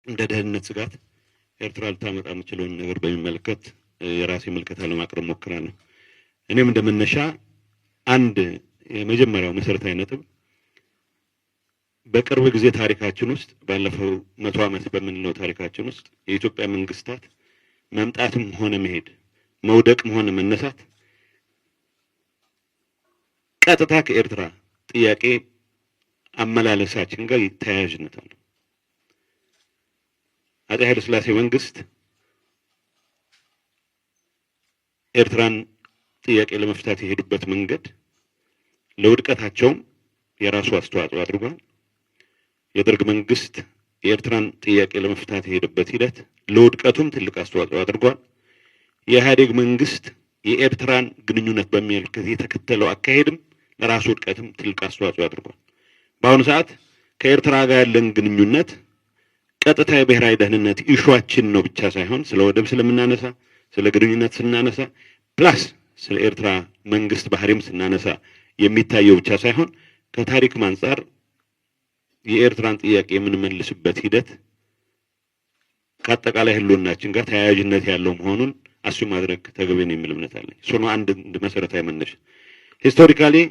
እንደ ደህንነት ስጋት ኤርትራ ልታመጣ የምችለውን ነገር በሚመለከት የራሴ ምልከታ ለማቅረብ ሞክራለሁ። እኔም እንደ መነሻ አንድ የመጀመሪያው መሰረታዊ ነጥብ በቅርብ ጊዜ ታሪካችን ውስጥ፣ ባለፈው 100 ዓመት በምንለው ታሪካችን ውስጥ የኢትዮጵያ መንግስታት መምጣትም ሆነ መሄድ፣ መውደቅም ሆነ መነሳት ቀጥታ ከኤርትራ ጥያቄ አመላለሳችን ጋር ተያያዥነት አለው። አፄ ኃይለሥላሴ መንግስት ኤርትራን ጥያቄ ለመፍታት የሄዱበት መንገድ ለውድቀታቸውም የራሱ አስተዋጽኦ አድርጓል። የደርግ መንግስት የኤርትራን ጥያቄ ለመፍታት የሄደበት ሂደት ለውድቀቱም ትልቅ አስተዋጽኦ አድርጓል። የኢህአዴግ መንግስት የኤርትራን ግንኙነት በሚመለከት የተከተለው አካሄድም ለራሱ ውድቀትም ትልቅ አስተዋጽኦ አድርጓል። በአሁኑ ሰዓት ከኤርትራ ጋር ያለን ግንኙነት ቀጥታ የብሔራዊ ደህንነት issue ኣችን ነው ብቻ ሳይሆን ስለ ወደብ ስለምናነሳ፣ ስለ ግንኙነት ስናነሳ፣ plus ስለ ኤርትራ መንግስት ባህሪም ስናነሳ የሚታየው ብቻ ሳይሆን ከታሪክም አንጻር የኤርትራን ጥያቄ የምንመልስበት ሂደት ከአጠቃላይ ህልውናችን ጋር ተያያዥነት ያለው መሆኑን assume ማድረግ ተገቢ ነው የሚል እምነት አለኝ። እሱ ነው አንድ መሰረታዊ መነሻ። Historically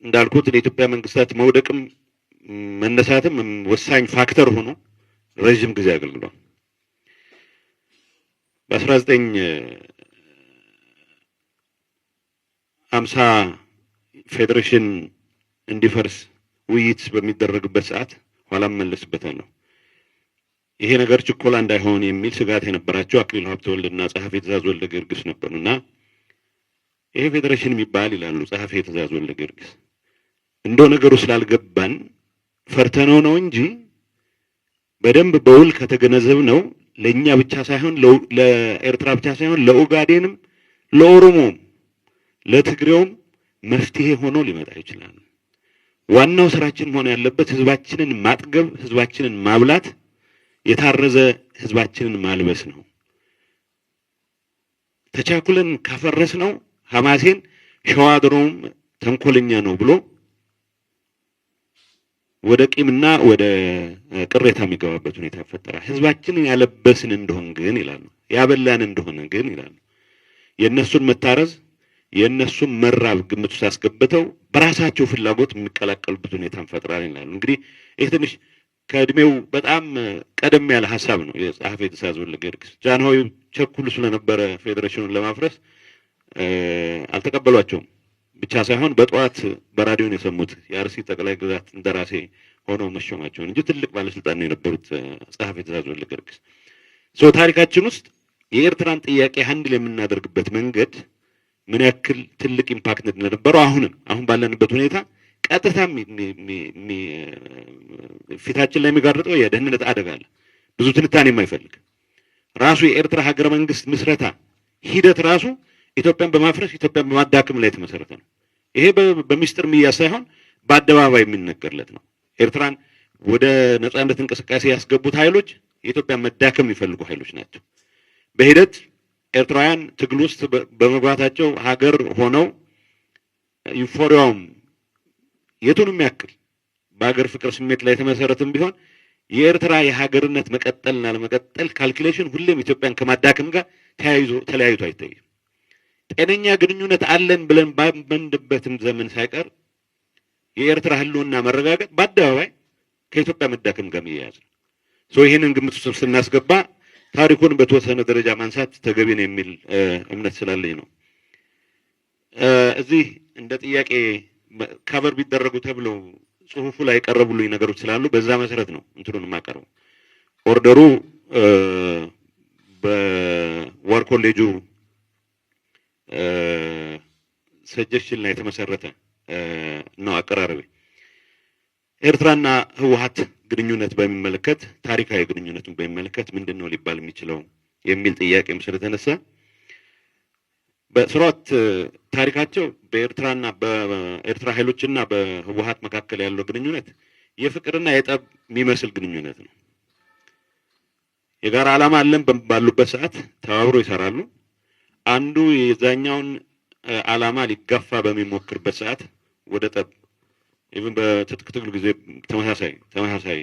እንዳልኩት ለኢትዮጵያ መንግስታት መውደቅም መነሳትም ወሳኝ factor ሆኖ ረዥም ጊዜ አገልግሏል። በ1950 ፌዴሬሽን እንዲፈርስ ውይይት በሚደረግበት ሰዓት፣ ኋላም መለስበታለሁ፣ ይሄ ነገር ችኮላ እንዳይሆን የሚል ስጋት የነበራቸው አክሊሉ ሀብተወልድና ጸሐፊ ትእዛዝ ወልደ ጊዮርጊስ ነበሩ። እና ይሄ ፌዴሬሽን የሚባል፣ ይላሉ ጸሐፊ ትእዛዝ ወልደ ጊዮርጊስ፣ እንደው ነገሩ ስላልገባን ፈርተነው ነው እንጂ በደንብ በውል ከተገነዘብነው ለእኛ ብቻ ሳይሆን፣ ለኤርትራ ብቻ ሳይሆን ለኦጋዴንም፣ ለኦሮሞም፣ ለትግሬውም መፍትሄ ሆኖ ሊመጣ ይችላል። ዋናው ስራችን መሆን ያለበት ህዝባችንን ማጥገብ፣ ህዝባችንን ማብላት፣ የታረዘ ህዝባችንን ማልበስ ነው። ተቻኩለን ካፈረስነው ሐማሴን ሸዋ ድሮም ተንኮለኛ ነው ብሎ ወደ ቂምና ወደ ቅሬታ የሚገባበት ሁኔታ ይፈጠራል። ህዝባችንን ያለበስን እንደሆን ግን ይላሉ፣ ያበላን እንደሆነ ግን ይላሉ፣ የእነሱን መታረዝ የእነሱን መራብ ግምት ውስጥ አስገብተው በራሳቸው ፍላጎት የሚቀላቀሉበት ሁኔታ እንፈጥራለን ይላሉ። እንግዲህ ይህ ትንሽ ከእድሜው በጣም ቀደም ያለ ሀሳብ ነው የጸሐፊ ትእዛዝ ወልደ ጊዮርጊስ። ጃንሆይ ቸኩሉ ስለነበረ ፌዴሬሽኑን ለማፍረስ አልተቀበሏቸውም ብቻ ሳይሆን በጠዋት በራዲዮን የሰሙት የአርሲ ጠቅላይ ግዛት እንደራሴ ሆነው መሾማቸውን እንጂ ትልቅ ባለስልጣን ነው የነበሩት ጸሐፊ ትእዛዝ ወልደ ጊዮርጊስ። So ታሪካችን ውስጥ የኤርትራን ጥያቄ handle የምናደርግበት መንገድ ምን ያክል ትልቅ impact እንደነበረው አሁንም አሁን ባለንበት ሁኔታ ቀጥታ ፊታችን ላይ የሚጋርጠው የደህንነት አደጋ አለ። ብዙ ትንታኔ የማይፈልግ ራሱ የኤርትራ ሀገረ መንግስት ምስረታ ሂደት ራሱ ኢትዮጵያን በማፍረስ፣ ኢትዮጵያን በማዳከም ላይ የተመሰረተ ነው። ይሄ በሚስጥር የሚያዝ ሳይሆን በአደባባይ የሚነገርለት ነው። ኤርትራን ወደ ነጻነት እንቅስቃሴ ያስገቡት ኃይሎች የኢትዮጵያን መዳከም የሚፈልጉ ኃይሎች ናቸው። በሂደት ኤርትራውያን ትግል ውስጥ በመግባታቸው ሀገር ሆነው euphoria ውም የቱንም ያክል በሀገር ፍቅር ስሜት ላይ የተመሰረተም ቢሆን የኤርትራ የሀገርነት መቀጠልና ለመቀጠል calculation ሁሌም ኢትዮጵያን ከማዳከም ጋር ተያይዞ ተለያይቶ አይታይም። ጤነኛ ግንኙነት አለን ብለን ባመንበትም ዘመን ሳይቀር የኤርትራ ሕልውና መረጋገጥ በአደባባይ ከኢትዮጵያ መዳከም ጋር የሚያያዝ ነው። So ይህንን ግምት ውስጥ ስናስገባ ታሪኩን በተወሰነ ደረጃ ማንሳት ተገቢ ነው የሚል እምነት ስላለኝ ነው። እዚህ እንደ ጥያቄ cover ቢደረጉ ተብለው ጽሁፉ ላይ የቀረቡልኝ ነገሮች ስላሉ በዛ መሰረት ነው እንትኑን የማቀርበው። Order ኡ በ war college ኡ suggestion ላይ የተመሰረተ ነው አቀራረቤ። ኤርትራና ህወሀት ግንኙነት በሚመለከት፣ ታሪካዊ ግንኙነቱን በሚመለከት ምንድን ነው ሊባል የሚችለው የሚል ጥያቄም ስለተነሳ በስርዓት ታሪካቸው በኤርትራና በኤርትራ ኃይሎችና በህወሀት መካከል ያለው ግንኙነት የፍቅርና የጠብ የሚመስል ግንኙነት ነው። የጋራ ዓላማ አለን ባሉበት ሰዓት ተባብሮ ይሰራሉ። አንዱ የዛኛውን ዓላማ ሊጋፋ በሚሞክርበት ሰዓት ወደ ጠብ፣ even በትጥቅ ትግሉ ጊዜ ተመሳሳይ ተመሳሳይ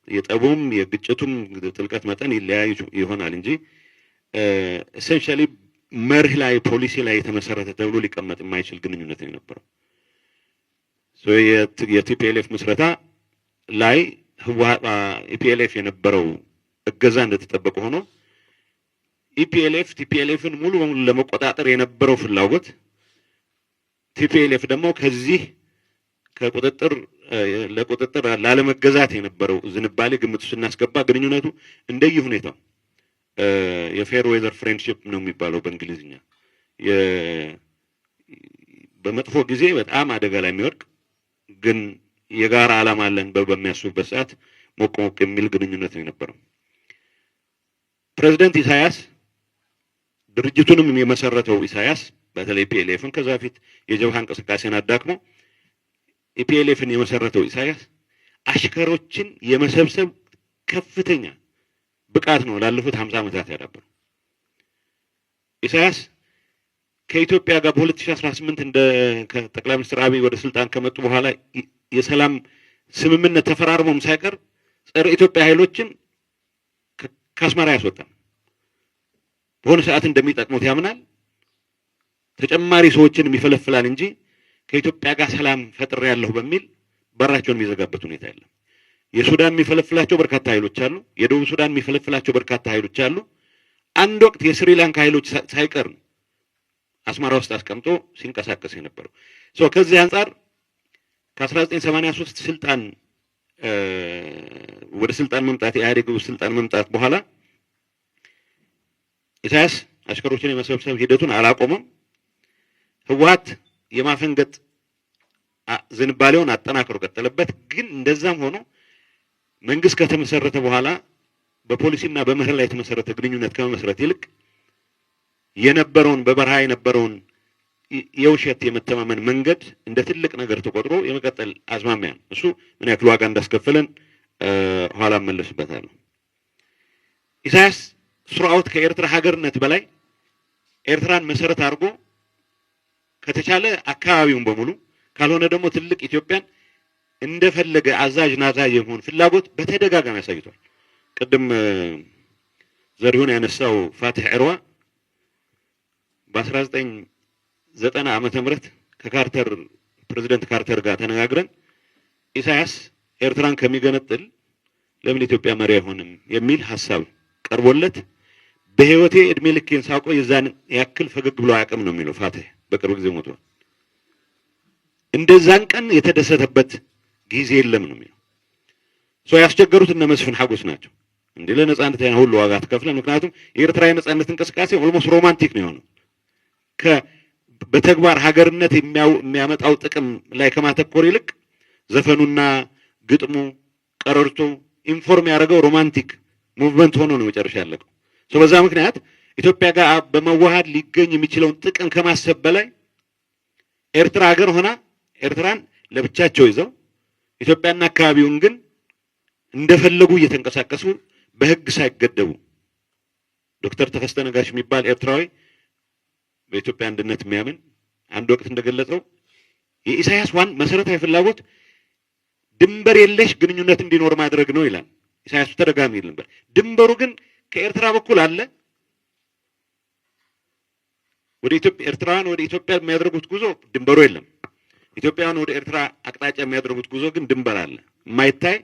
የጠቡም የግጭቱም ጥልቀት መጠን ይለያዩ ይሆናል እንጂ essentially መርህ ላይ፣ ፖሊሲ ላይ የተመሰረተ ተብሎ ሊቀመጥ የማይችል ግንኙነት ነው የነበረው። የ TPLF ምስረታ ላይ EPLF የነበረው እገዛ እንደተጠበቀ ሆኖ EPLF TPLF ን ሙሉ በሙሉ ለመቆጣጠር የነበረው ፍላጎት፣ TPLF ደግሞ ከዚህ ከቁጥጥር ለቁጥጥር ላለመገዛት የነበረው ዝንባሌ ግምት ስናስገባ ግንኙነቱ እንደየ ሁኔታው የ fair weather friendship ነው የሚባለው በእንግሊዝኛ፣ በመጥፎ ጊዜ በጣም አደጋ ላይ የሚወድቅ ግን የጋራ ዓላማ አለን በሚያስቡበት ሰዓት ሞቅ ሞቅ የሚል ግንኙነት ነው የነበረው። ፕሬዚደንት ኢሳያስ፣ ድርጅቱንም የመሰረተው ኢሳያስ፣ በተለይ EPLF ን፣ ከዛ በፊት የጀብሃ እንቅስቃሴን አዳክሞ EPLF ን የመሰረተው ኢሳያስ አሽከሮችን የመሰብሰብ ከፍተኛ ብቃት ነው ላለፉት 50 ዓመታት ያዳበረው። ኢሳያስ ከኢትዮጵያ ጋር በ2018 እንደ ከጠቅላይ ሚኒስትር አብይ ወደ ስልጣን ከመጡ በኋላ የሰላም ስምምነት ተፈራርሞም ሳይቀር ጸረ ኢትዮጵያ ኃይሎችን ከአስመራ ያስወጣም። በሆነ ሰዓት እንደሚጠቅሙት ያምናል። ተጨማሪ ሰዎችን የሚፈለፍላል እንጂ ከኢትዮጵያ ጋር ሰላም ፈጥሬያለሁ በሚል በራቸውን የሚዘጋበት ሁኔታ የለም። የሱዳን የሚፈለፍላቸው በርካታ ኃይሎች አሉ። የደቡብ ሱዳን የሚፈለፍላቸው በርካታ ኃይሎች አሉ። አንድ ወቅት የስሪላንካ ኃይሎች ሳይቀር አስመራ ውስጥ አስቀምጦ ሲንቀሳቀስ የነበረው። So ከዚህ አንጻር ከ1983 ስልጣን ወደ ስልጣን መምጣት፣ የኢህአዴግ ስልጣን መምጣት በኋላ ኢሳያስ አሽከሮችን የመሰብሰብ ሂደቱን አላቆመም። ህወሓት የማፈንገጥ ዝንባሌውን አጠናክሮ ቀጠለበት። ግን እንደዛም ሆኖ መንግስት ከተመሰረተ በኋላ በፖሊሲና በመርህ ላይ የተመሰረተ ግንኙነት ከመመስረት ይልቅ የነበረውን፣ በበረሃ የነበረውን የውሸት የመተማመን መንገድ እንደ ትልቅ ነገር ተቆጥሮ የመቀጠል አዝማሚያ ነው። እሱ ምን ያክል ዋጋ እንዳስከፈለን ኋላ እመለስበታለሁ። ኢሳያስ throughout ከኤርትራ ሀገርነት በላይ ኤርትራን መሰረት አድርጎ ከተቻለ አካባቢውን በሙሉ፣ ካልሆነ ደግሞ ትልቅ ኢትዮጵያን እንደፈለገ አዛዥ ናዛዥ የመሆን ፍላጎት በተደጋጋሚ አሳይቷል። ቅድም ዘሪሁን ያነሳው ፋትሕ ዕርዋ በ1990 ዓመተ ምህረት ከካርተር፣ ፕሬዚደንት ካርተር ጋር ተነጋግረን ኢሳያስ ኤርትራን ከሚገነጥል ለምን ኢትዮጵያ መሪ አይሆንም የሚል ሀሳብ ቀርቦለት በህይወቴ እድሜ ልኬን ሳውቀው የዛን ያክል ፈገግ ብሎ አያውቅም ነው የሚለው ፋትሕ። በቅርብ ጊዜ ሞቷል። እንደዛን ቀን የተደሰተበት ጊዜ የለም ነው የሚለው። So ያስቸገሩት እነ መስፍን ሐጎስ ናቸው። እንዴ፣ ለነጻነት ያን ሁሉ ዋጋ ትከፍለን? ምክንያቱም የኤርትራ የነጻነት እንቅስቃሴ almost romantic ነው የሆነው። በተግባር ሀገርነት የሚያመጣው ጥቅም ላይ ከማተኮር ይልቅ ዘፈኑና ግጥሙ ቀረርቶ inform ያደረገው romantic movement ሆኖ ነው መጨረሻ ያለቀው። So በዛ ምክንያት ኢትዮጵያ ጋር በመዋሃድ ሊገኝ የሚችለውን ጥቅም ከማሰብ በላይ ኤርትራ ሀገር ሆና ኤርትራን ለብቻቸው ይዘው ኢትዮጵያና አካባቢውን ግን እንደፈለጉ እየተንቀሳቀሱ በሕግ ሳይገደቡ፣ ዶክተር ተከስተ ነጋሽ የሚባል ኤርትራዊ በኢትዮጵያ አንድነት የሚያምን አንድ ወቅት እንደገለጸው የኢሳያስ ዋና መሰረታዊ ፍላጎት ድንበር የለሽ ግንኙነት እንዲኖር ማድረግ ነው ይላል። ኢሳያስ ተደጋሚ ይል ነበር። ድንበሩ ግን ከኤርትራ በኩል አለ። ወደ ኢትዮጵያ፣ ኤርትራውያን ወደ ኢትዮጵያ የሚያደርጉት ጉዞ ድንበሩ የለም። ኢትዮጵያውያን ወደ ኤርትራ አቅጣጫ የሚያደርጉት ጉዞ ግን ድንበር አለ፣ የማይታይ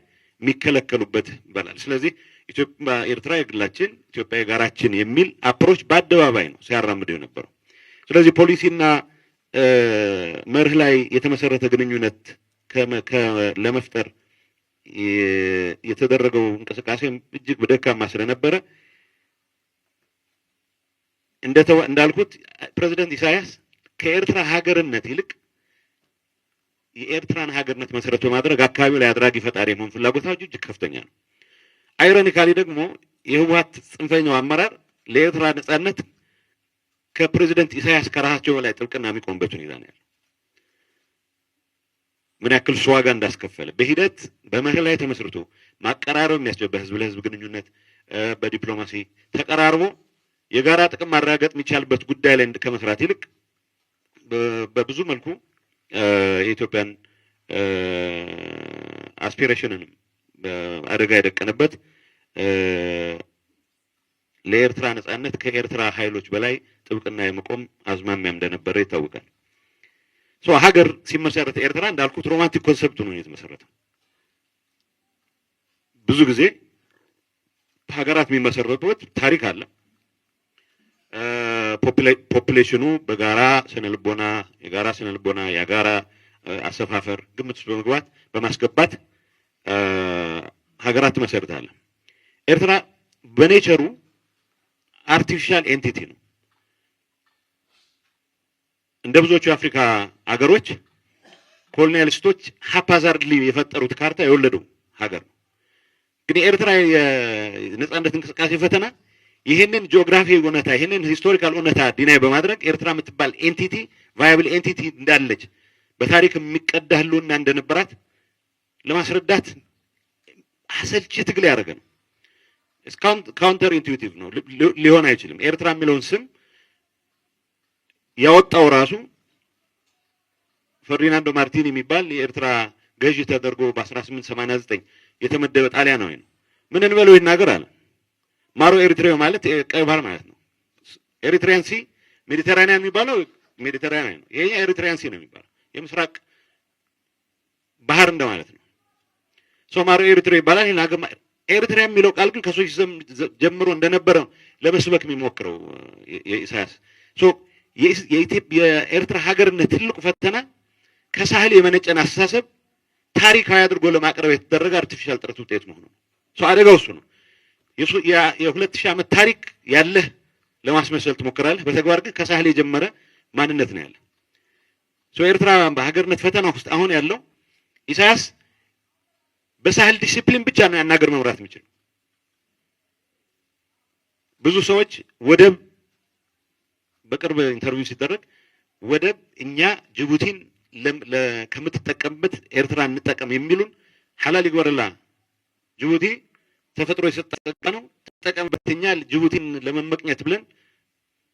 የሚከለከሉበት ይባላል። ስለዚህ ኢትዮጵያ፣ ኤርትራ የግላችን፣ ኢትዮጵያ የጋራችን የሚል approach በአደባባይ ነው ሲያራምደው የነበረው። ስለዚህ ፖሊሲና መርህ ላይ የተመሰረተ ግንኙነት ለመፍጠር የተደረገው እንቅስቃሴ እጅግ ደካማ ስለነበረ እንዳልኩት ፕሬዚደንት ኢሳያስ ከኤርትራ ሀገርነት ይልቅ የኤርትራን ሀገርነት መሰረት በማድረግ አካባቢው ላይ አድራጊ ፈጣሪ የመሆን ፍላጎታቸው እጅግ ከፍተኛ ነው። Ironically ደግሞ የህወሓት ጽንፈኛው አመራር ለኤርትራ ነጻነት ከፕሬዚደንት ኢሳያስ ከራሳቸው በላይ ጥብቅና የሚቆምበት ሁኔታ ነው ያለው። ምን ያክል እሱ ዋጋ እንዳስከፈለ፣ በሂደት በመርህ ላይ ተመስርቶ ማቀራረብ የሚያስችል በህዝብ ለህዝብ ግንኙነት፣ በዲፕሎማሲ ተቀራርቦ የጋራ ጥቅም ማረጋገጥ የሚቻልበት ጉዳይ ላይ ከመስራት ይልቅ በብዙ መልኩ የኢትዮጵያን aspiration ንም አደጋ የደቀነበት፣ ለኤርትራ ነጻነት ከኤርትራ ኃይሎች በላይ ጥብቅና የመቆም አዝማሚያ እንደነበረ ይታወቃል። So ሀገር ሲመሰረት ኤርትራ እንዳልኩት romantic concept ነው የተመሰረተው። ብዙ ጊዜ ሀገራት የሚመሰረቱበት ታሪክ አለ። Population ኑ በጋራ ስነልቦና፣ የጋራ ስነልቦና፣ የጋራ አሰፋፈር ግምት ውስጥ በመግባት በማስገባት ሀገራት ትመሰርታለህ። ኤርትራ በ nature ኡ artificial entity ነው። እንደ ብዙዎቹ የአፍሪካ አገሮች colonialist ኦች haphazardly የፈጠሩት ካርታ የወለደው ሀገር ነው። ግን የኤርትራ የነጻነት እንቅስቃሴ ፈተና ይህንን ጂኦግራፊ እውነታ፣ ይህንን historical እውነታ deny በማድረግ ኤርትራ የምትባል entity፣ viable entity እንዳለች፣ በታሪክ የሚቀዳ ህልውና እንደነበራት ለማስረዳት አሰልቺ ትግል ያደረገ ነው። Counter intuitive ነው፣ ሊሆን አይችልም። ኤርትራ የሚለውን ስም ያወጣው ራሱ ፈርዲናንዶ ማርቲኒ የሚባል የኤርትራ ገዢ ተደርጎ በ1889 የተመደበ ጣሊያናዊ ነው። ምን እንበለው ይህን ሀገር አለ። Mare Eritreo ማለት ቀይ ባህር ማለት ነው። Eritrean Sea፣ ሜዲተራኒያን የሚባለው ሜዲተራኒያን ነው። ይሄ Eritrean Sea ነው የሚባለው፣ የምስራቅ ባህር እንደማለት ነው። So Mare Eritreo ይባላል። ይሄን ሀገር ኤሪትሪያ የሚለው ቃል ግን ከሶሺዝም ጀምሮ እንደነበረ ለመስበክ የሚሞክረው የኢሳያስ። So የኤርትራ ሀገርነት ትልቁ ፈተና ከሳህል የመነጨን አስተሳሰብ ታሪካዊ አድርጎ ለማቅረብ የተደረገ artificial ጥረት ውጤት መሆኑ ነው። So አደጋው እሱ ነው። የ2000 ዓመት ታሪክ ያለህ ለማስመሰል ትሞክራለህ። በተግባር ግን ከሳህል የጀመረ ማንነት ነው ያለ። So ኤርትራ በሀገርነት ፈተና ውስጥ አሁን ያለው ኢሳያስ በሳህል ዲሲፕሊን ብቻ ነው ያን ሀገር መምራት የሚችለው። ብዙ ሰዎች ወደብ፣ በቅርብ interview ሲደረግ ወደብ እኛ ጅቡቲን ከምትጠቀምበት ኤርትራ እንጠቀም የሚሉን፣ ሐላል ይግበርላ፣ ጅቡቲ ተፈጥሮ የሰጠ ነው፣ ትጠቀምበት። እኛ ጅቡቲን ለመመቅኘት ብለን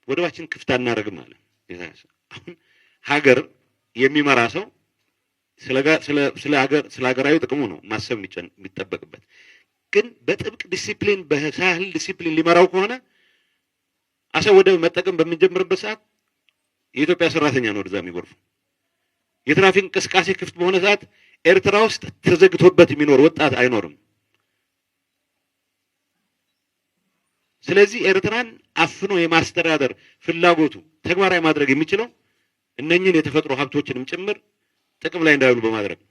ወደባችን ክፍት አናደርግም አለ። አሁን ሀገር የሚመራ ሰው ስለ ሀገር፣ ስለ ሀገራዊ ጥቅሙ ነው ማሰብ የሚጠበቅበት። ግን በጥብቅ ዲሲፕሊን፣ በሳህል ዲሲፕሊን ሊመራው ከሆነ አሰብ ወደብ መጠቀም በምንጀምርበት ሰዓት የኢትዮጵያ ሰራተኛ ነው ወደዛ የሚጎርፉ። የትራፊክ እንቅስቃሴ ክፍት በሆነ ሰዓት ኤርትራ ውስጥ ተዘግቶበት የሚኖር ወጣት አይኖርም። ስለዚህ ኤርትራን አፍኖ የማስተዳደር ፍላጎቱ ተግባራዊ ማድረግ የሚችለው እነኝህን የተፈጥሮ ሀብቶችንም ጭምር ጥቅም ላይ እንዳይውሉ በማድረግ ነው።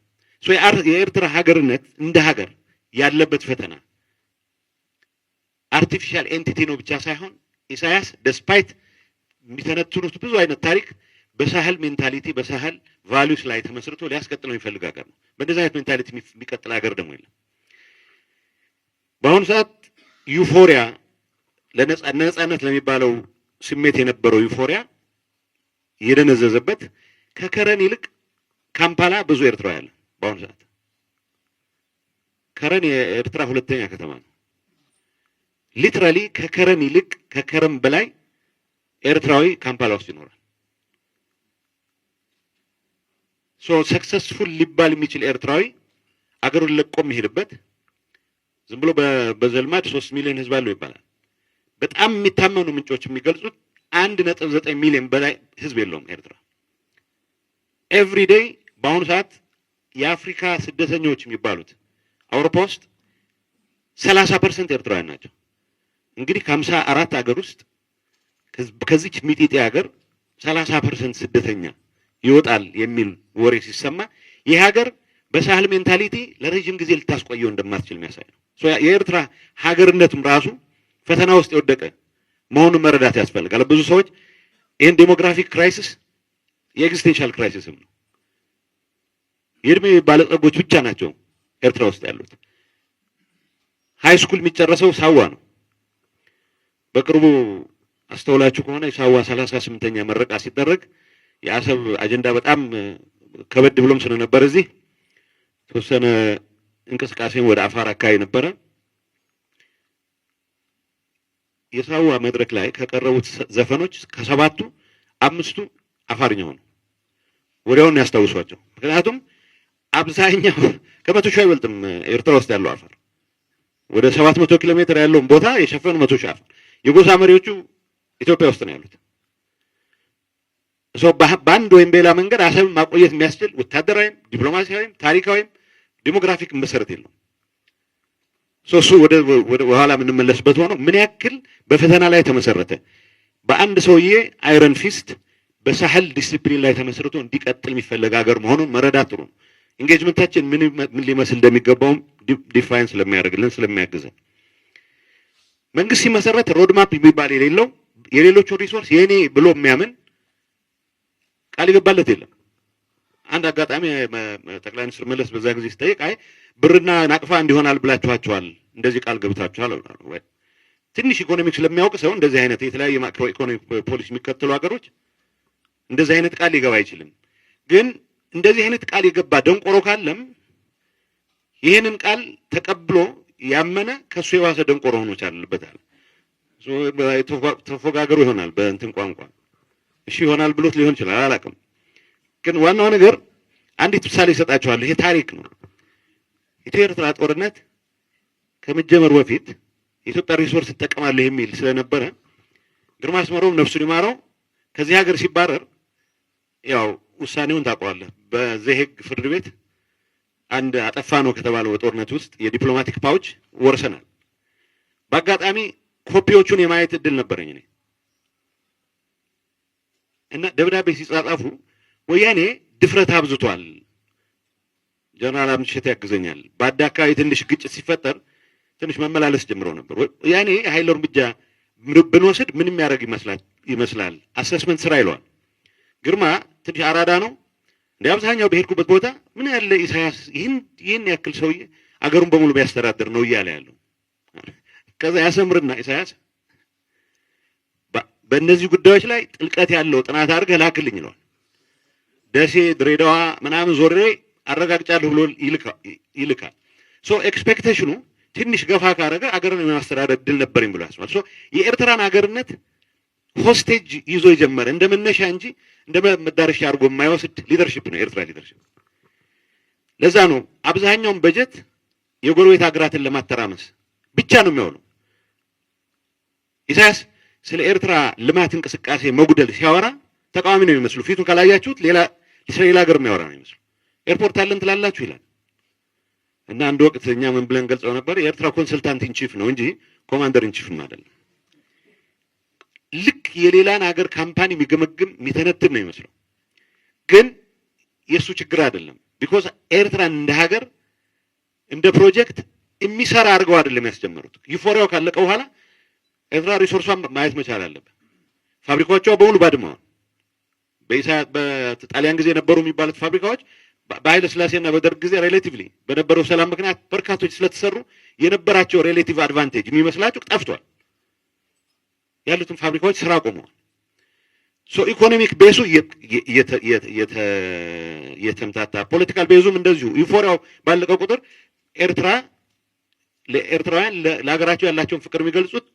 የኤርትራ ሀገርነት እንደ ሀገር ያለበት ፈተና artificial entity ነው ብቻ ሳይሆን ኢሳያስ despite የሚተነትኑት ብዙ አይነት ታሪክ በሳህል mentality፣ በሳህል values ላይ ተመስርቶ ሊያስቀጥለው የሚፈልግ ሀገር ነው። በእንደዚህ አይነት mentality የሚቀጥል ሀገር ደግሞ የለም። በአሁኑ ሰዓት euphoria፣ ለነጻነት ለሚባለው ስሜት የነበረው euphoria የደነዘዘበት፣ ከከረን ይልቅ ካምፓላ ብዙ ኤርትራዊ አለ። በአሁኑ ሰዓት ከረን የኤርትራ ሁለተኛ ከተማ ነው። Literally ከከረን ይልቅ፣ ከከረን በላይ ኤርትራዊ ካምፓላ ውስጥ ይኖራል። So successful ሊባል የሚችል ኤርትራዊ አገሩን ለቆ የሚሄድበት፣ ዝም ብሎ በዘልማድ 3 ሚሊዮን ህዝብ አለው ይባላል። በጣም የሚታመኑ ምንጮች የሚገልጹት 1.9 ሚሊዮን በላይ ህዝብ የለውም ኤርትራ። Every day በአሁኑ ሰዓት የአፍሪካ ስደተኞች የሚባሉት አውሮፓ ውስጥ 30% ኤርትራውያን ናቸው። እንግዲህ ከ54 ሀገር ውስጥ ከዚች ሚጢጤ ሀገር 30% ስደተኛ ይወጣል የሚል ወሬ ሲሰማ ይህ ሀገር በሳህል mentality ለረጅም ጊዜ ልታስቆየው እንደማትችል የሚያሳይ ነው። የኤርትራ ሀገርነትም ራሱ ፈተና ውስጥ የወደቀ መሆኑን መረዳት ያስፈልጋል። ብዙ ሰዎች ይህን demographic crisis የ existential crisis ም ነው። የእድሜ ባለጸጎች ብቻ ናቸው ኤርትራ ውስጥ ያሉት። High school የሚጨረሰው ሳዋ ነው። በቅርቡ አስተውላችሁ ከሆነ የሳዋ 38ኛ ምረቃ ሲደረግ የአሰብ አጀንዳ በጣም ከበድ ብሎም ስለነበር እዚህ ተወሰነ እንቅስቃሴን ወደ አፋር አካባቢ ነበረ። የሳዋ መድረክ ላይ ከቀረቡት ዘፈኖች ከሰባቱ አምስቱ አፋርኛ ሆኑ። ወዲያውኑ ያስታውሷቸው። ምክንያቱም አብዛኛው ከ100,000 አይበልጥም። ኤርትራ ውስጥ ያለው አፋር ወደ 700 ኪሎ ሜትር ያለውን ቦታ የሸፈኑ 100,000 አፋር፣ የጎሳ መሪዎቹ ኢትዮጵያ ውስጥ ነው ያሉት። So በአንድ ወይም በሌላ መንገድ አሰብን ማቆየት የሚያስችል ወታደራዊም፣ ዲፕሎማሲያዊም፣ ታሪካዊም demographic መሰረት የለውም። So እሱ ወደ ኋላ የምንመለስበት ሆኖ ምን ያክል በፈተና ላይ ተመሰረተ፣ በአንድ ሰውዬ iron fist በሳህል ዲሲፕሊን ላይ ተመስርቶ እንዲቀጥል የሚፈለግ ሀገር መሆኑን መረዳት ጥሩ ነው። Engagement ኣችን ምን ምን ሊመስል እንደሚገባውም define ስለሚያደርግልን፣ ስለሚያግዘን። መንግስት ሲመሰረት roadmap የሚባል የሌለው፣ የሌሎቹን resource የኔ ብሎ የሚያምን፣ ቃል የገባለት የለም። አንድ አጋጣሚ ጠቅላይ ሚኒስትር መለስ በዛ ጊዜ ሲጠይቅ፣ አይ ብርና ናቅፋ እንዲሆናል ብላችኋቸዋል፣ እንደዚህ ቃል ገብታችኋል። ትንሽ ኢኮኖሚክስ ለሚያውቅ ሰው እንደዚህ አይነት የተለያየ macro economic policy የሚከተሉ ሀገሮች እንደዚህ አይነት ቃል ሊገባ አይችልም። ግን እንደዚህ አይነት ቃል የገባ ደንቆሮ ካለም ይህንን ቃል ተቀብሎ ያመነ ከሱ የባሰ ደንቆሮ ሆኖ ቻልበታል። ተፎጋገሩ ይሆናል፣ በእንትን ቋንቋ እሺ ይሆናል ብሎት ሊሆን ይችላል፣ አላውቅም። ግን ዋናው ነገር አንዲት ምሳሌ እሰጣችኋለሁ። ይሄ ታሪክ ነው። ኢትዮ ኤርትራ ጦርነት ከመጀመሩ በፊት የኢትዮጵያ resource እጠቀማለሁ የሚል ስለነበረ ግርማ አስመሮም ነፍሱን ይማረው ከዚህ ሀገር ሲባረር፣ ያው ውሳኔውን ታውቀዋለህ። በዘሄግ ፍርድ ቤት አንድ አጠፋ ነው ከተባለው በጦርነት ውስጥ የ diplomatic pouch ወርሰናል። በአጋጣሚ ኮፒዎቹን የማየት እድል ነበረኝ እኔ። እና ደብዳቤ ሲጻጻፉ ወያኔ ድፍረት አብዝቷል፣ ጀነራል አምሸት ያግዘኛል። በአዳ አካባቢ ትንሽ ግጭት ሲፈጠር ትንሽ መመላለስ ጀምረው ነበር። ወያኔ የኃይል እርምጃ ብንወስድ ምን የሚያደርግ ይመስላል assessment ስራ ይለዋል። ግርማ ትንሽ አራዳ ነው። እንደ አብዛኛው በሄድኩበት ቦታ ምን ያለ ኢሳያስ ይህን ያክል ሰውዬ አገሩን በሙሉ ቢያስተዳድር ነው እያለ ያለው። ከዛ ያሰምርና ኢሳያስ በእነዚህ ጉዳዮች ላይ ጥልቀት ያለው ጥናት አድርገህ ላክልኝ ይለዋል። ደሴ፣ ድሬዳዋ ምናምን ዞሬ አረጋግጫለሁ ብሎ ይልካል። So expectation ኑ ትንሽ ገፋ ካረገ አገርን የማስተዳደር እድል ነበረኝ ብሎ ያስባል። So የኤርትራን አገርነት hostage ይዞ የጀመረ፣ እንደ መነሻ እንጂ እንደ መዳረሻ አድርጎ የማይወስድ leadership ነው የኤርትራ leadership። ለዛ ነው አብዛኛውን በጀት የጎረቤት ሀገራትን ለማተራመስ ብቻ ነው የሚሆነው። ኢሳያስ ስለ ኤርትራ ልማት እንቅስቃሴ መጉደል ሲያወራ ተቃዋሚ ነው የሚመስሉ። ፊቱን ካላያችሁት ሌላ ስለ ሌላ ሀገር የሚያወራ ነው የሚመስሉ። Airport አለን ትላላችሁ ይላል። እና አንድ ወቅት እኛ ምን ብለን ገልጸው ነበር? የኤርትራ consultant in chief ነው እንጂ commander in chief ም አይደለም። ልክ የሌላን ሀገር company የሚገመግም፣ የሚተነትን ነው የሚመስለው። ግን የእሱ ችግር አይደለም። Because ኤርትራን እንደ ሀገር፣ እንደ ፕሮጀክት የሚሰራ አድርገው አይደለም ያስጀመሩት። Euphoria ው ካለቀ በኋላ ኤርትራ resource ሷን ማየት መቻል አለብን። ፋብሪካዎቿ በሙሉ ባድመዋል። በኢሳያስ በጣሊያን ጊዜ የነበሩ የሚባሉት ፋብሪካዎች በኃይለ ስላሴና በደርግ ጊዜ relatively በነበረው ሰላም ምክንያት በርካቶች ስለተሰሩ የነበራቸው relative advantage የሚመስላቸው ጠፍቷል። ያሉትን ፋብሪካዎች ስራ ቆመዋል። So economic base ኡ እየተምታታ፣ political base ኡም እንደዚሁ euphoria ው ባለቀ ቁጥር ኤርትራ ለኤርትራውያን ለሀገራቸው ያላቸውን ፍቅር የሚገልጹት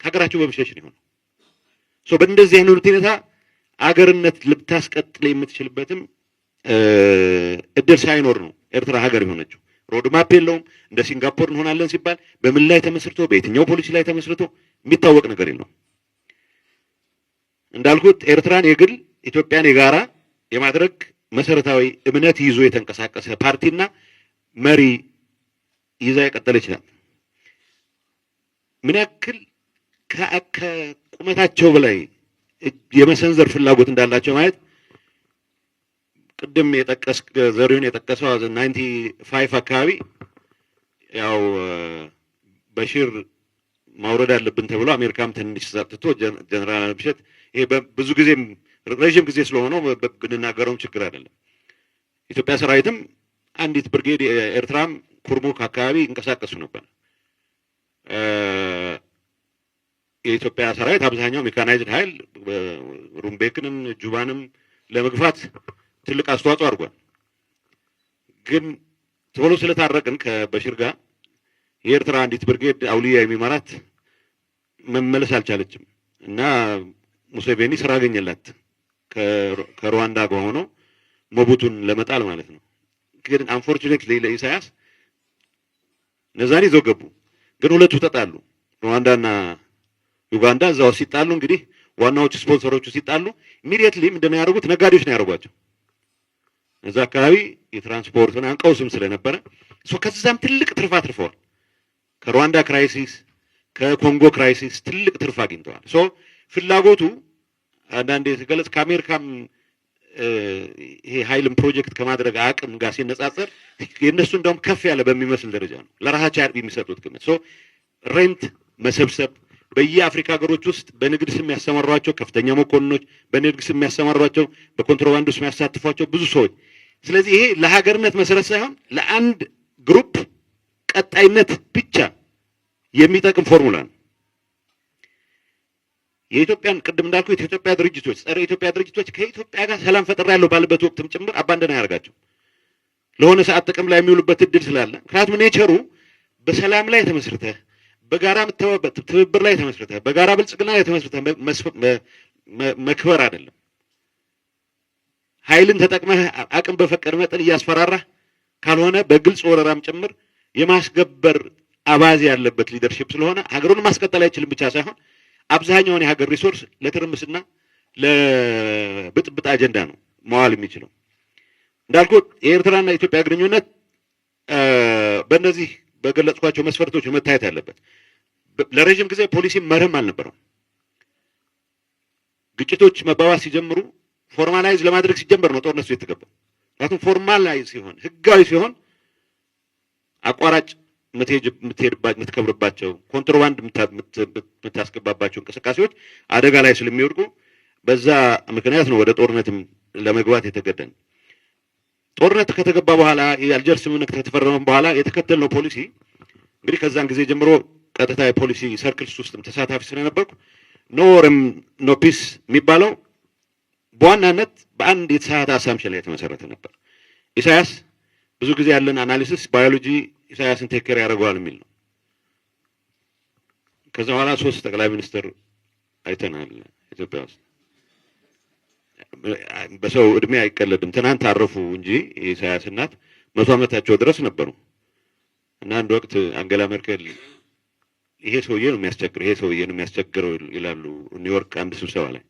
ከሀገራቸው በመሸሽ ነው የሆነው። So በእንደዚህ አይነት ሁኔታ አገርነት ልታስቀጥል የምትችልበትም እድል ሳይኖር ነው ኤርትራ ሀገር የሆነችው። Roadmap የለውም። እንደ ሲንጋፖር እንሆናለን ሲባል በምን ላይ ተመስርቶ፣ በየትኛው ፖሊሲ ላይ ተመስርቶ የሚታወቅ ነገር የለውም። እንዳልኩት ኤርትራን የግል፣ ኢትዮጵያን የጋራ የማድረግ መሰረታዊ እምነት ይዞ የተንቀሳቀሰ ፓርቲና መሪ ይዛ የቀጠለች ናት። ምን ያክል ከቁመታቸው በላይ የመሰንዘር ፍላጎት እንዳላቸው ማየት ቅድም የጠቀስ ዘሪሁን የጠቀሰው 95 አካባቢ ያው በሺር ማውረድ አለብን ተብሎ አሜሪካም ትንሽ ሰጥቶ ጀነራል አለምሸት፣ ይሄ ብዙ ጊዜም ረዥም ጊዜ ስለሆነው ብንናገረውም ችግር አይደለም። ኢትዮጵያ ሰራዊትም አንዲት ብርጌድ ኤርትራም ኩርሙክ አካባቢ ይንቀሳቀሱ ነበር። የኢትዮጵያ ሰራዊት አብዛኛው mechanized ኃይል ሩምቤክንም ጁባንም ለመግፋት ትልቅ አስተዋጽኦ አድርጓል። ግን ቶሎ ስለታረቅን ከበሽር ጋር የኤርትራ አንዲት ብርጌድ አውሊያ የሚመራት መመለስ አልቻለችም እና ሙሴቬኒ ስራ አገኘላት ከሩዋንዳ ጋር ሆኖ ሞቡቱን ለመጣል ማለት ነው። ከሄድን unfortunately ለኢሳያስ እነዛን ይዘው ገቡ። ግን ሁለቱ ተጣሉ። ሩዋንዳና ዩጋንዳ እዛው ሲጣሉ፣ እንግዲህ ዋናዎቹ ስፖንሰሮቹ ሲጣሉ immediately ምንድን ነው ያደረጉት? ነጋዴዎች ነው ያደረጓቸው። እዛ አካባቢ የትራንስፖርት ምናምን ቀውስም ስለነበረ ከዛም ትልቅ ትርፍ አትርፈዋል። ከሩዋንዳ crisis፣ ከኮንጎ crisis ትልቅ ትርፍ አግኝተዋል። So ፍላጎቱ አንዳንዴ የተገለጽ ከአሜሪካም ይሄ ኃይልን ፕሮጀክት ከማድረግ አቅም ጋር ሲነጻጸር የእነሱ እንደውም ከፍ ያለ በሚመስል ደረጃ ነው ለራሳቸው የሚሰጡት ግምት። So rent መሰብሰብ፣ በየአፍሪካ ሀገሮች ውስጥ በንግድ ስም የሚያሰማሯቸው ከፍተኛ መኮንኖች፣ በንግድ ስም የሚያሰማሯቸው፣ በኮንትሮባንድ ውስጥ የሚያሳትፏቸው ብዙ ሰዎች። ስለዚህ ይሄ ለሀገርነት መሰረት ሳይሆን ለአንድ group ቀጣይነት ብቻ የሚጠቅም ፎርሙላ ነው። የኢትዮጵያን ቅድም እንዳልኩ የኢትዮጵያ ድርጅቶች፣ ጸረ ኢትዮጵያ ድርጅቶች ከኢትዮጵያ ጋር ሰላም ፈጥሬያለሁ ባለበት ወቅትም ጭምር abandon አያደርጋቸው፣ ለሆነ ሰዓት ጥቅም ላይ የሚውሉበት እድል ስላለ። ምክንያቱም nature ኡ በሰላም ላይ ተመስርተህ፣ በጋራ ትብብር ላይ ተመስርተህ፣ በጋራ ብልጽግና ላይ ተመስርተህ መክበር አይደለም። ኃይልን ተጠቅመህ አቅም በፈቀደ መጠን እያስፈራራህ ካልሆነ በግልጽ ወረራም ጭምር የማስገበር አባዜ ያለበት leadership ስለሆነ ሀገሩን ማስቀጠል አይችልም ብቻ ሳይሆን አብዛኛውን የሀገር resource ለትርምስና ለብጥብጥ አጀንዳ ነው መዋል የሚችለው። እንዳልኩት የኤርትራና የኢትዮጵያ ግንኙነት በእነዚህ በገለጽኳቸው መስፈርቶች መታየት ያለበት። ለረዥም ጊዜ ፖሊሲ መርህም አልነበረው። ግጭቶች መባባስ ሲጀምሩ፣ formalize ለማድረግ ሲጀመር ነው ጦርነቱ የተገባው። ምክንያቱም formalize ሲሆን፣ ህጋዊ ሲሆን አቋራጭ የምትከብርባቸው፣ ኮንትሮባንድ የምታስገባባቸው እንቅስቃሴዎች አደጋ ላይ ስለሚወድቁ በዛ ምክንያት ነው ወደ ጦርነትም ለመግባት የተገደን። ጦርነት ከተገባ በኋላ፣ የአልጀርስ ስምምነት ከተፈረመ በኋላ የተከተልነው ፖሊሲ፣ እንግዲህ ከዛን ጊዜ ጀምሮ ቀጥታ የ policy circles ውስጥም ተሳታፊ ስለነበርኩ፣ no war no peace የሚባለው በዋናነት በአንድ የተሳሳተ assumption ላይ የተመሰረተ ነበር። ኢሳያስ፣ ብዙ ጊዜ ያለን analysis ባዮሎጂ ኢሳያስን take care ያደርገዋል የሚል ነው። ከዛ በኋላ ሶስት ጠቅላይ ሚኒስትር አይተናል ኢትዮጵያ ውስጥ። በሰው እድሜ አይቀለድም። ትናንት አረፉ እንጂ የኢሳያስ እናት 100 ዓመታቸው ድረስ ነበሩ። እና አንድ ወቅት አንገላ ሜርኬል ይሄ ሰውዬ ነው የሚያስቸግረው፣ ይሄ ሰውዬ ነው የሚያስቸግረው ይላሉ ኒውዮርክ አንድ ስብሰባ ላይ።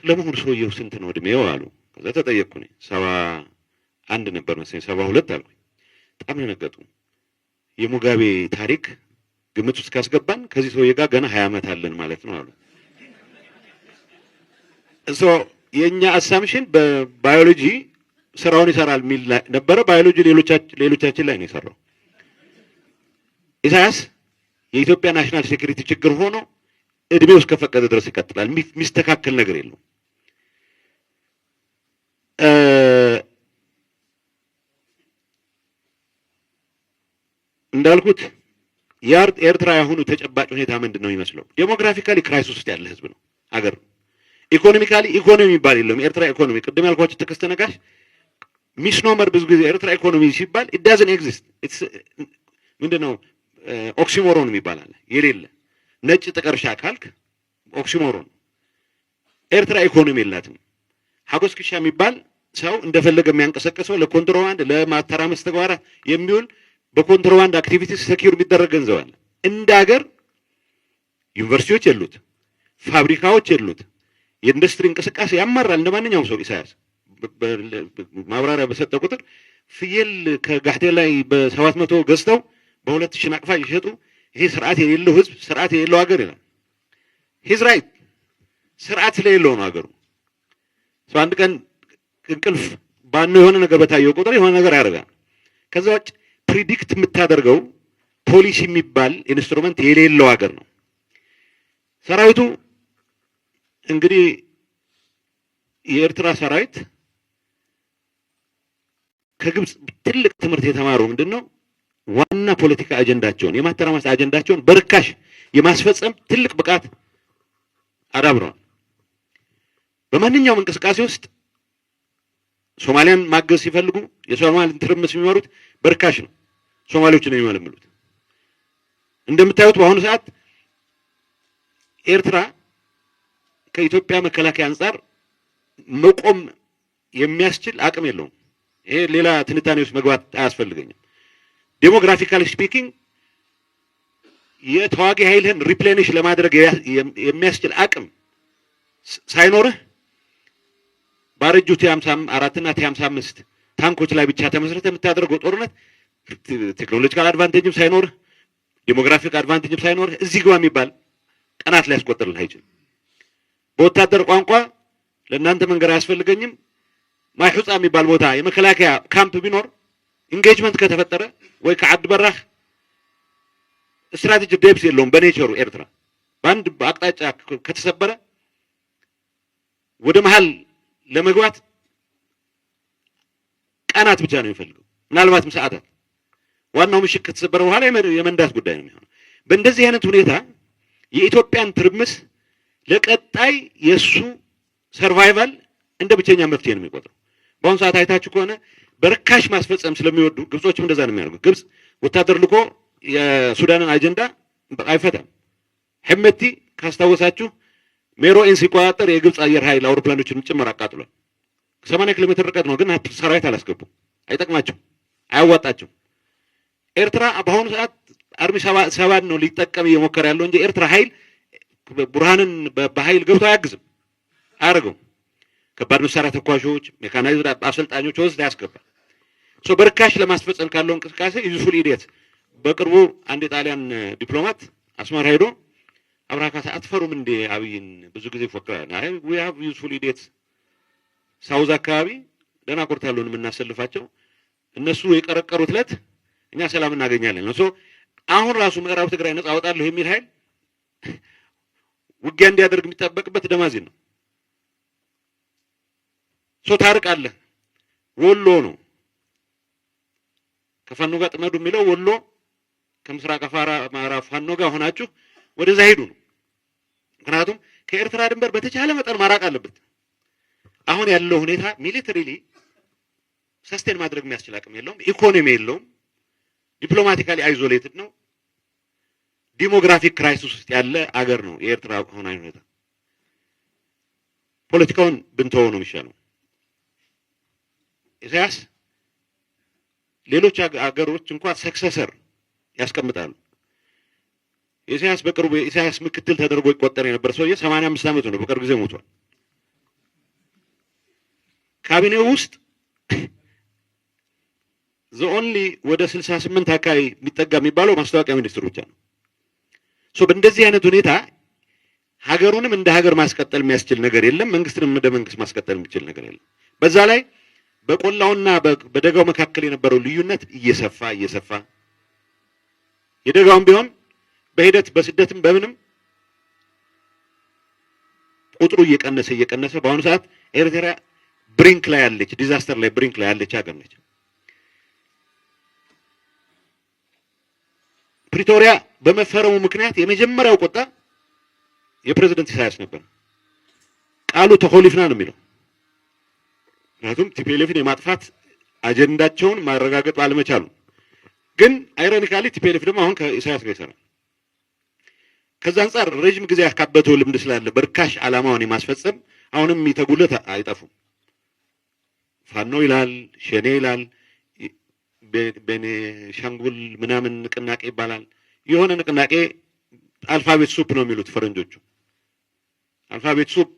ለመሆኑ ሰውዬው ስንት ነው እድሜው አሉ። ከዛ ተጠየቅኩ እኔ፣ 71 ነበር መሰለኝ፣ 72 አልኩኝ። በጣም ደነገጡ። የሙጋቤ ታሪክ ግምት ውስጥ ካስገባን ከዚህ ሰውዬ ጋር ገና 20 ዓመት አለን ማለት ነው አሉ። So የእኛ assumption በባዮሎጂ ስራውን ይሰራል የሚል ነበረ። ባዮሎጂ ሌሎቻችን ላይ ነው የሰራው። ኢሳያስ የኢትዮጵያ national security ችግር ሆኖ እድሜው እስከፈቀደ ድረስ ይቀጥላል። የሚስተካከል ነገር የለውም። እንዳልኩት የኤርትራ ያሁኑ ተጨባጭ ሁኔታ ምንድን ነው የሚመስለው? Demographically crisis ውስጥ ያለ ህዝብ ነው፣ አገር ነው። Economically ኢኮኖሚ የሚባል የለውም። ኤርትራ ኢኮኖሚ፣ ቅድም ያልኳቸው ተከስተ ነጋሽ misnomer፣ ብዙ ጊዜ ኤርትራ ኢኮኖሚ ሲባል it doesn't exist። ምንድን ነው oxymoron የሚባል አለ። የሌለ ነጭ ጥቀርሻ ካልክ oxymoron። ኤርትራ ኢኮኖሚ የላትም። ሀጎስ ክሻ የሚባል ሰው እንደፈለገ የሚያንቀሳቀሰው፣ ለኮንትሮባንድ ለማተራመስ ተግባራት የሚውል፣ በኮንትሮባንድ activity secure የሚደረግ ገንዘብ አለ። እንደ ሀገር ዩኒቨርሲቲዎች የሉት፣ ፋብሪካዎች የሉት፣ የኢንዱስትሪ እንቅስቃሴ ያማራል። እንደ ማንኛውም ሰው ኢሳያስ ማብራሪያ በሰጠ ቁጥር ፍየል ከጋህቴላይ በ700 ገዝተው በ2000 ናቅፋ ይሸጡ፣ ይሄ ስርዓት የሌለው ህዝብ፣ ስርዓት የሌለው ሀገር ይላል። He's right። ስርዓት ስለሌለው ነው ሀገሩ። አንድ ቀን እንቅልፍ ባኖ የሆነ ነገር በታየው ቁጥር የሆነ ነገር ያደርጋል። ከዛ ውጭ predict የምታደርገው ፖሊሲ የሚባል instrument የሌለው ሀገር ነው። ሰራዊቱ፣ እንግዲህ የኤርትራ ሰራዊት ከግብፅ ትልቅ ትምህርት የተማሩ ምንድን ነው፣ ዋና ፖለቲካ አጀንዳቸውን፣ የማተራመስ አጀንዳቸውን በርካሽ የማስፈጸም ትልቅ ብቃት አዳብረዋል። በማንኛውም እንቅስቃሴ ውስጥ ሶማሊያን ማገዝ ሲፈልጉ የሶማሊያን ትርምስ የሚመሩት በርካሽ ነው። ሶማሌዎችን ነው የሚመለምሉት። እንደምታዩት በአሁኑ ሰዓት ኤርትራ ከኢትዮጵያ መከላከያ አንጻር መቆም የሚያስችል አቅም የለውም። ይሄ ሌላ ትንታኔ ውስጥ መግባት አያስፈልገኝም። Demographically speaking የተዋጊ ኃይልህን replenish ለማድረግ የሚያስችል አቅም ሳይኖርህ ባረጁ T54 እና T55 ታንኮች ላይ ብቻ ተመስርተህ የምታደርገው ጦርነት technological advantage ም ሳይኖርህ፣ demographic advantage ም ሳይኖርህ እዚህ ግባ የሚባል ቀናት ሊያስቆጥርልህ አይችልም። በወታደር ቋንቋ ለእናንተ መንገር አያስፈልገኝም። ማይሑፃ የሚባል ቦታ የመከላከያ ካምፕ ቢኖር engagement ከተፈጠረ ወይ ከዓዲ በራኽ strategic depth የለውም በ nature ኡ። ኤርትራ በአንድ አቅጣጫ ከተሰበረ ወደ መሀል ለመግባት ቀናት ብቻ ነው የሚፈልገው፣ ምናልባትም ሰዓታት። ዋናው ምሽግ ከተሰበረ በኋላ የመንዳት ጉዳይ ነው የሚሆነው። በእንደዚህ አይነት ሁኔታ የኢትዮጵያን ትርምስ ለቀጣይ የእሱ survival እንደ ብቸኛ መፍትሄ ነው የሚቆጥረው። በአሁኑ ሰዓት አይታችሁ ከሆነ በርካሽ ማስፈጸም ስለሚወዱ ግብጾችም እንደዛ ነው የሚያደርጉት። ግብጽ ወታደር ልኮ የሱዳንን አጀንዳ አይፈታም። ሄመቲ ካስታወሳችሁ ሜሮኤን ሲቆጣጠር የግብፅ አየር ኃይል አውሮፕላኖችን ጭምር አቃጥሏል። 80 ኪሎ ሜትር ርቀት ነው፣ ግን ሰራዊት አላስገቡም። አይጠቅማቸው፣ አያዋጣቸው። ኤርትራ በአሁኑ ሰዓት army 70 ነው ሊጠቀም እየሞከረ ያለው እንጂ ኤርትራ ኃይል ቡርሃንን በኃይል ገብቶ አያግዝም፣ አያደርገውም። ከባድ መሳሪያ ተኳሾች፣ mechanized አሰልጣኞች ወስድ ያስገባል። So በርካሽ ለማስፈጸም ካለው እንቅስቃሴ useful idiot። በቅርቡ አንድ የጣሊያን ዲፕሎማት አስመራ ሄዶ አብርሃ ካሳ አትፈሩም እንዴ አብይን ብዙ ጊዜ ይፎክራል። አይ፣ we have useful idiots፣ south አካባቢ ደናቁርት ያሉን የምናሰልፋቸው እነሱ የቀረቀሩት ዕለት እኛ ሰላም እናገኛለን ነው። So አሁን ራሱ ምዕራብ ትግራይ ነጻ አወጣለሁ የሚል ኃይል ውጊያ እንዲያደርግ የሚጠበቅበት ደማዚን ነው። So ታርቃለህ። ወሎ ነው ከፋኖ ጋር ጥመዱ የሚለው። ወሎ ከምስራቅ አፋራ አማራ ፋኖ ጋር ሆናችሁ ወደዛ ሄዱ ነው። ምክንያቱም ከኤርትራ ድንበር በተቻለ መጠን ማራቅ አለበት። አሁን ያለው ሁኔታ militarily sustain ማድረግ የሚያስችል አቅም የለውም። ኢኮኖሚ የለውም። Diplomatically isolated ነው። Demographic crisis ውስጥ ያለ አገር ነው የኤርትራ አሁናዊ ሁኔታ። ፖለቲካውን ብንተወው ነው የሚሻለው። ኢሳያስ ሌሎች አገሮች እንኳን successor ያስቀምጣሉ። ኢሳያስ በቅርቡ የኢሳያስ ምክትል ተደርጎ ይቆጠር የነበረ ሰውዬ 85 ዓመቱ ነው። በቅርብ ጊዜ ሞቷል። ካቢኔው ውስጥ the only ወደ 68 አካባቢ የሚጠጋ የሚባለው ማስታወቂያ ሚኒስትሩ ብቻ ነው። So በእንደዚህ አይነት ሁኔታ ሀገሩንም እንደ ሀገር ማስቀጠል የሚያስችል ነገር የለም። መንግስትንም እንደ መንግስት ማስቀጠል የሚችል ነገር የለም። በዛ ላይ በቆላውና በደጋው መካከል የነበረው ልዩነት እየሰፋ እየሰፋ፣ የደጋውም ቢሆን በሂደት በስደትም በምንም ቁጥሩ እየቀነሰ እየቀነሰ በአሁኑ ሰዓት ኤርትራ brink ላይ ያለች፣ disaster ላይ brink ላይ ያለች ሀገር ነች። ፕሪቶሪያ በመፈረሙ ምክንያት የመጀመሪያው ቁጣ የፕሬዝደንት ኢሳያስ ነበር። ቃሉ ተኮሊፍና ነው የሚለው። ምክንያቱም TPLF ን የማጥፋት አጀንዳቸውን ማረጋገጥ ባለመቻሉ። ግን ironically TPLF ደግሞ አሁን ከኢሳያስ ጋር ይሰራል። ከዛ አንጻር ረጅም ጊዜ ያካበተው ልምድ ስላለ በርካሽ ዓላማውን የማስፈጸም አሁንም የሚተጉለት አይጠፉም። ፋኖ ይላል፣ ሸኔ ይላል፣ ቤኔሻንጉል ምናምን ንቅናቄ ይባላል። የሆነ ንቅናቄ alphabet soup ነው የሚሉት ፈረንጆቹ። Alphabet soup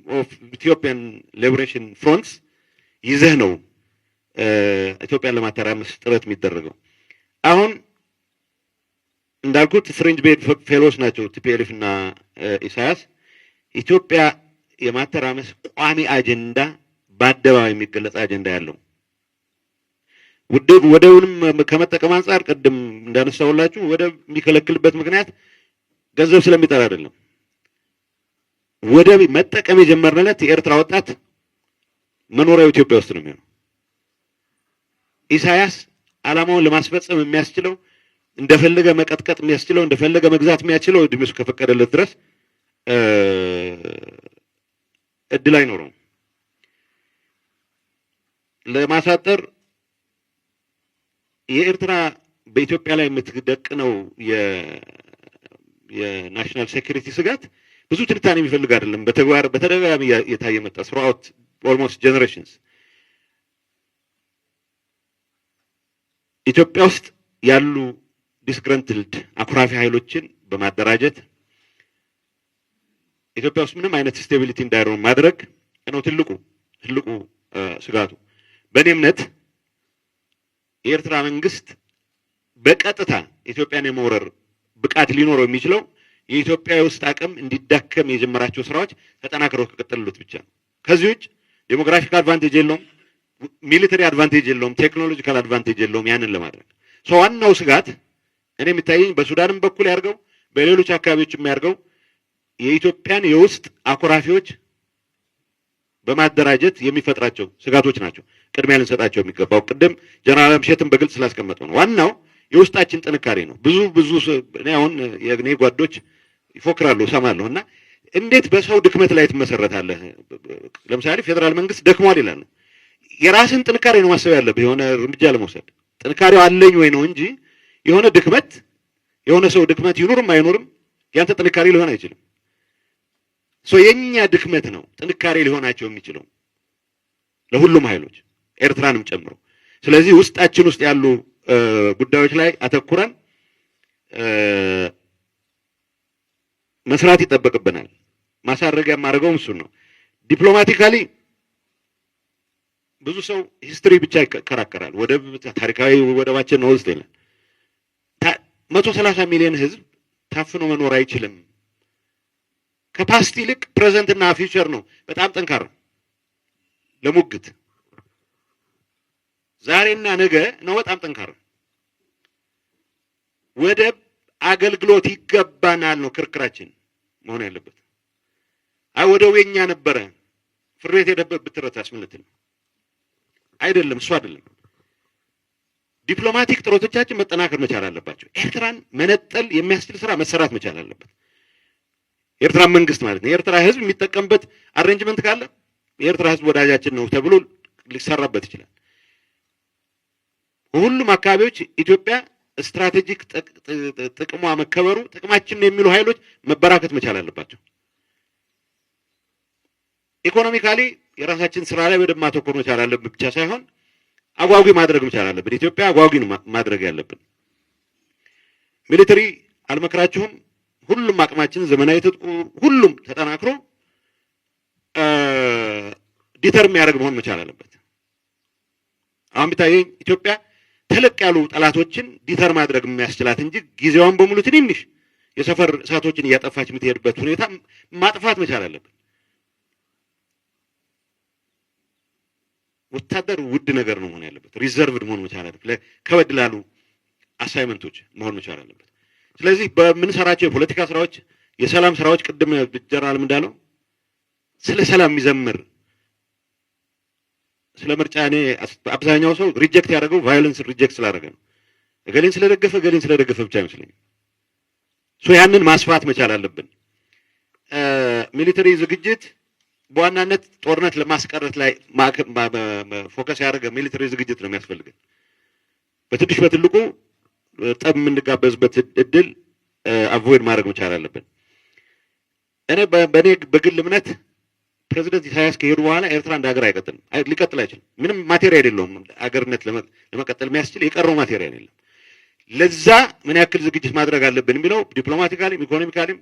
of Ethiopian liberation fronts ይዘህ ነው ኢትዮጵያን ለማተራመስ ጥረት የሚደረገው። አሁን እንዳልኩት fringe bedfellows ናቸው TPLF እና ኢሳያስ። ኢትዮጵያ የማተራመስ ቋሚ አጀንዳ፣ በአደባባይ የሚገለጽ አጀንዳ ያለው፣ ወደቡንም ከመጠቀም አንጻር ቅድም እንዳነሳሁላችሁ ወደብ የሚከለክልበት ምክንያት ገንዘብ ስለሚጠራ አይደለም። ወደብ መጠቀም የጀመርንለት የኤርትራ ወጣት መኖሪያው ኢትዮጵያ ውስጥ ነው የሚሆነው። ኢሳያስ ዓላማውን ለማስፈጸም የሚያስችለው፣ እንደፈለገ መቀጥቀጥ የሚያስችለው፣ እንደፈለገ መግዛት የሚያስችለው እድሜው እስከፈቀደለት ድረስ እድል አይኖረውም። ለማሳጠር የኤርትራ በኢትዮጵያ ላይ የምትደቅነው የ national security ስጋት ብዙ ትንታኔ የሚፈልግ አይደለም። በተግባር በተደጋጋሚ የታየ መጣ throughout almost generations። ኢትዮጵያ ውስጥ ያሉ disgruntled አኩራፊ ኃይሎችን በማደራጀት ኢትዮጵያ ውስጥ ምንም አይነት stability እንዳይኖር ማድረግ ነው ትልቁ ስጋቱ። በእኔ እምነት የኤርትራ መንግስት በቀጥታ ኢትዮጵያን የመውረር ብቃት ሊኖረው የሚችለው የኢትዮጵያ ውስጥ አቅም እንዲዳከም የጀመራቸው ስራዎች ተጠናክረው ከቀጠሉት ብቻ ነው። ከዚህ ውጭ demographic advantage የለውም፣ military advantage የለውም፣ technological advantage የለውም ያንን ለማድረግ። So ዋናው ስጋት እኔ የሚታየኝ በሱዳንም በኩል ያርገው በሌሎች አካባቢዎች የሚያርገው የኢትዮጵያን የውስጥ አኩራፊዎች በማደራጀት የሚፈጥራቸው ስጋቶች ናቸው ቅድሚያ ልንሰጣቸው የሚገባው። ቅድም ጀነራል አምሸትም በግልጽ ስላስቀመጠው ነው። ዋናው የውስጣችን ጥንካሬ ነው። ብዙ ብዙ እኔ አሁን የእኔ ጓዶች ይፎክራሉ እሰማለሁ። እና እንዴት በሰው ድክመት ላይ ትመሰረታለህ? ለምሳሌ ፌዴራል መንግስት ደክሟል ይላሉ። የራስን ጥንካሬ ነው ማሰብ ያለብህ የሆነ እርምጃ ለመውሰድ፣ ጥንካሬው አለኝ ወይ ነው እንጂ የሆነ ድክመት፣ የሆነ ሰው ድክመት ይኑርም አይኑርም ያንተ ጥንካሬ ሊሆን አይችልም። So የኛ ድክመት ነው ጥንካሬ ሊሆናቸው የሚችለው ለሁሉም ኃይሎች፣ ኤርትራንም ጨምሮ። ስለዚህ ውስጣችን ውስጥ ያሉ ጉዳዮች ላይ አተኩረን መስራት ይጠበቅብናል። ማሳረጊያ የማደርገውም እሱን ነው። Diplomatically ብዙ ሰው history ብቻ ይከራከራል። ወደብ ታሪካዊ ወደባችን ነው ውስጥ ይላል። 130 ሚሊዮን ህዝብ ታፍኖ መኖር አይችልም። ከ past ይልቅ present እና future ነው በጣም ጠንካራ ለሙግት፣ ዛሬና ነገ ነው በጣም ጠንካራ። ወደብ አገልግሎት ይገባናል ነው ክርክራችን መሆን ያለበት። አይ ወደቡ የኛ ነበረ፣ ፍርድ ቤት ሄደበት ብትረታስ ምን ልትል ነው? አይደለም፣ እሱ አይደለም። Diplomatic ጥረቶቻችን መጠናከር መቻል አለባቸው። ኤርትራን መነጠል የሚያስችል ስራ መሰራት መቻል አለበት። የኤርትራ መንግስት ማለት ነው። የኤርትራ ህዝብ የሚጠቀምበት arrangement ካለ የኤርትራ ህዝብ ወዳጃችን ነው ተብሎ ሊሰራበት ይችላል። በሁሉም አካባቢዎች ኢትዮጵያ strategic ጥቅሟ መከበሩ ጥቅማችን ነው የሚሉ ኃይሎች መበራከት መቻል አለባቸው። Economically የራሳችን ስራ ላይ በደንብ ማተኮር መቻል አለብን ብቻ ሳይሆን አጓጊ ማድረግ መቻል አለብን። ኢትዮጵያ አጓጊ ነው ማድረግ ያለብን። Military አልመክራችሁም። ሁሉም አቅማችን፣ ዘመናዊ ትጥቁ ሁሉም ተጠናክሮ deter የሚያደርግ መሆን መቻል አለበት። አሁን ቢታየኝ ኢትዮጵያ ተለቅ ያሉ ጠላቶችን deter ማድረግ የሚያስችላት እንጂ ጊዜዋን በሙሉ ትንንሽ የሰፈር እሳቶችን እያጠፋች የምትሄድበት ሁኔታ ማጥፋት መቻል አለብን። ወታደር ውድ ነገር ነው መሆን ያለበት፣ reserved መሆን መቻል አለበት። ከበድ ላሉ assignment ኦች መሆን መቻል አለበት። ስለዚህ በምንሰራቸው የፖለቲካ ስራዎች፣ የሰላም ስራዎች፣ ቅድም ጀነራልም እንዳለው ስለ ሰላም የሚዘምር፣ ስለ ምርጫ፣ እኔ አብዛኛው ሰው reject ያደረገው violence reject ስላደረገ ነው። እገሌን ስለደገፈ እገሌን ስለደገፈ ብቻ አይመስለኝም። So ያንን ማስፋት መቻል አለብን። Military ዝግጅት በዋናነት ጦርነት ለማስቀረት ላይ focus ያደረገ military ዝግጅት ነው የሚያስፈልገን። በትንሽ በትልቁ ጠብ የምንጋበዝበት እድል avoid ማድረግ መቻል አለብን። እኔ በእኔ በግል እምነት ፕሬዚደንት ኢሳያስ ከሄዱ በኋላ ኤርትራ እንደ ሀገር አይቀጥልም፣ ሊቀጥል አይችልም። ምንም material የለውም፣ አገርነት ለመቀጠል የሚያስችል የቀረው material የለም። ለዛ ምን ያክል ዝግጅት ማድረግ አለብን የሚለው diplomatically ም፣ economically ም፣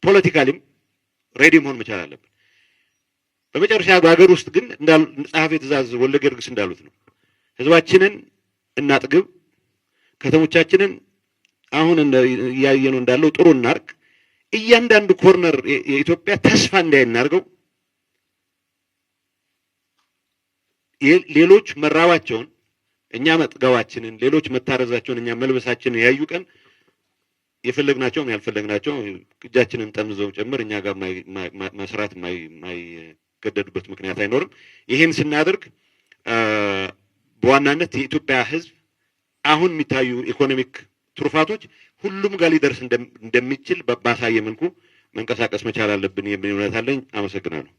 politically ም ready መሆን መቻል አለብን። በመጨረሻ በሀገር ውስጥ ግን ጸሐፌ ትእዛዝ ወልደ ጊዮርጊስ እንዳሉት ነው። ህዝባችንን እናጥግብ፣ ከተሞቻችንን አሁን እያየነው እንዳለው ጥሩ እናርግ፣ እያንዳንዱ corner የኢትዮጵያ ተስፋ እንዲያይ እናርገው። ሌሎች መራባቸውን እኛ መጥገባችንን፣ ሌሎች መታረዛቸውን እኛ መልበሳችንን ያዩ ቀን የፈለግናቸውም ያልፈለግናቸው እጃችንን ጠምዘው ጭምር እኛ ጋር መስራት የማይገደዱበት ምክንያት አይኖርም። ይህን ስናደርግ በዋናነት የኢትዮጵያ ሕዝብ አሁን የሚታዩ economic ትሩፋቶች ሁሉም ጋር ሊደርስ እንደሚችል ባሳየ መልኩ መንቀሳቀስ መቻል አለብን የሚል እምነት አለኝ። አመሰግናለሁ።